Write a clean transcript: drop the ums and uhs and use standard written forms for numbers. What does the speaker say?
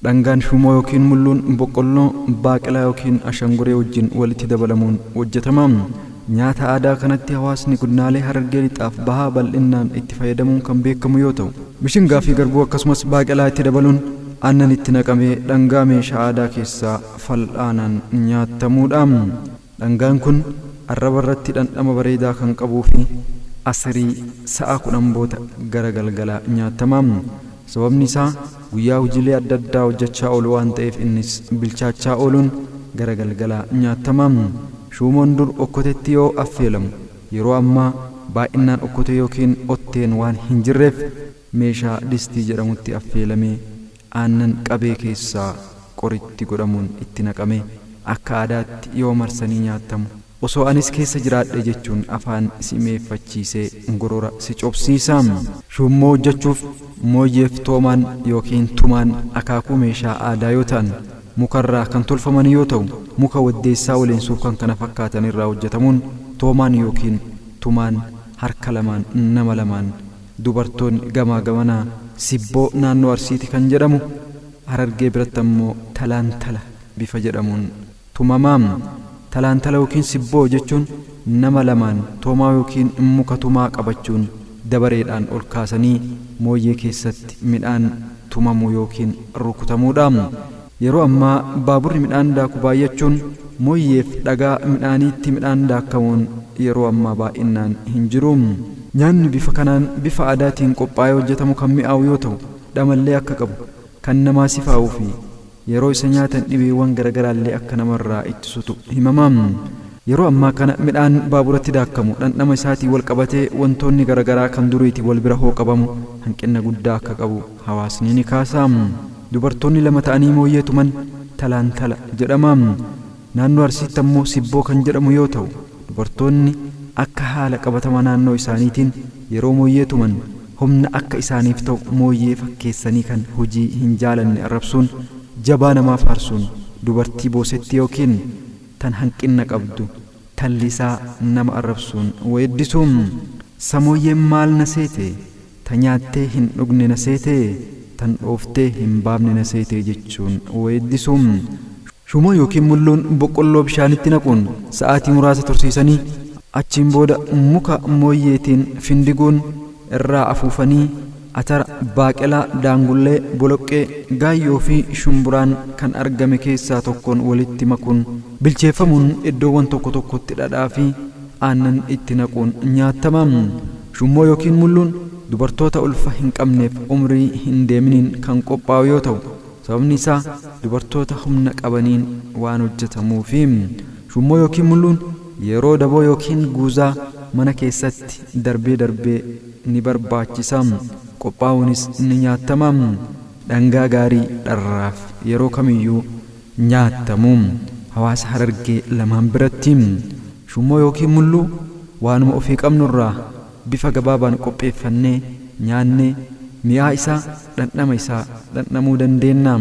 Dhangaan shumoo yookiin mulluun boqqolloo, baaqelaa yookiin ashanguree wajjin walitti dabalamuun hojjetama. Nyaata aadaa kanatti hawaasni godinaalee Harargee Lixaaf Bahaa bal'innaan itti fayyadamuun kan beekamu yoo ta'u, mishingaa fi garbuu akkasumas baaqelaa itti dabaluun aannan itti naqamee dhangaa meeshaa aadaa keessaa fal'aanaan nyaatamuudha. Dhangaan kun arraba irratti dhandhama bareedaa kan qabuu fi asirii sa'a 10 booda gara galgalaa nyaatama. Sababni isaa guyyaa hojiilee adda addaa hojjechaa oolu waan ta'eef innis bilchaachaa ooluun gara galgalaa nyaatama. Shuumoon dur okkotetti yoo affeelamu yeroo ammaa baay'innaan okkotee yookiin otteen waan hin jirreef meeshaa distii jedhamutti affeelamee aannan qabee keessaa qoritti godhamuun itti naqamee akka aadaatti yoo marsanii nyaattamu osoo anis keessa jiraadhe jechuun afaan si mi'eeffachiisee gorora si cobsiisa. Shuummoo hojjechuuf mooyyeef toomaan yookiin tumaan akaakuu meeshaa aadaa yoo ta'an mukarraa kan tolfaman yoo ta'u muka waddeessaa waleensuuf kan kana fakkaatan irraa hojjetamuun toomaan yookiin tumaan harka lamaan nama lamaan dubartoonni gamaa gamanaa sibboo naannoo Arsiiti kan jedhamu Harargee biratti ammoo talaantala bifa jedhamuun tumama. Talaantala yookiin sibboo jechuun nama lamaan toomaa yookiin muka tumaa qabachuun dabareedhaan ol kaasanii mooyyee keessatti midhaan tumamu yookiin rukutamuudha. Yeroo ammaa baaburri midhaan daaku baay'achuun mooyyeef dhagaa midhaaniitti midhaan daakamuun yeroo ammaa baay'innaan hin jiru. Nyaanni bifa kanaan bifa aadaatiin qophaa'ee hojjetamu kan mi'aawu yoo ta'u dhamallee akka qabu kan namaa sifaa'uu fi yeroo isa nyaatan dhibeewwan garaagaraallee akka namarraa ittisutu himama. Yeroo ammaa kana midhaan baaburatti daakamu dhandhama isaatiin wal qabatee wantoonni garaagaraa kan duriitiin wal bira hoo qabamu hanqina guddaa akka qabu hawaasni ni kaasa. Dubartoonni lama ta'anii mooyyee tuman talaantala jedhama. Naannoo Arsiitti ammoo sibboo kan jedhamu yoo ta'u dubartoonni akka haala qabatama naannoo isaaniitiin yeroo mooyyee tuman humna akka isaaniif ta'u mooyyee fakkeessanii kan hojii hin jaalanne arrabsuun jabaa namaa faarsuun dubartii boosetti yookiin tan hanqina qabdu tallisaa nama arrabsuun weeddisu. Samooyyeen maal na seete ta nyaattee hin dhugne na seete tan dhooftee hin baafne na seete jechuun weeddisu. Shumoo yookiin mulluun boqqolloo bishaanitti naquun sa'aatii muraasa tursiisanii achiin booda muka mooyyeetiin findiguun irraa afuufanii atara, baaqelaa, daangullee, boloqqee, gaayyoo fi shumburaan kan argame keessaa tokkoon walitti makuun bilcheeffamuun iddoowwan tokko tokkotti dhadhaa fi aannan itti naquun nyaatama. Shummoo yookiin mulluun dubartoota ulfa hin qabneef umrii hin deeminiin kan qophaa'u yoo ta'u sababni isaa dubartoota humna qabaniin waan hojjetamuufi. Shummoo yookiin mulluun yeroo daboo yookiin guuzaa mana keessatti darbee darbee ni barbaachisa. Qophaa'uunis ni nyaatama. Dhangaa gaarii dharraaf yeroo kamiyyuu nyaatamu. Hawaasa Harargee lamaan biratti shummoo yookiin mulluu waanuma ofii qabnurraa bifa gabaabaan qopheeffannee nyaannee mi'aa isaa dhandhama isaa dhandhamuu dandeenya.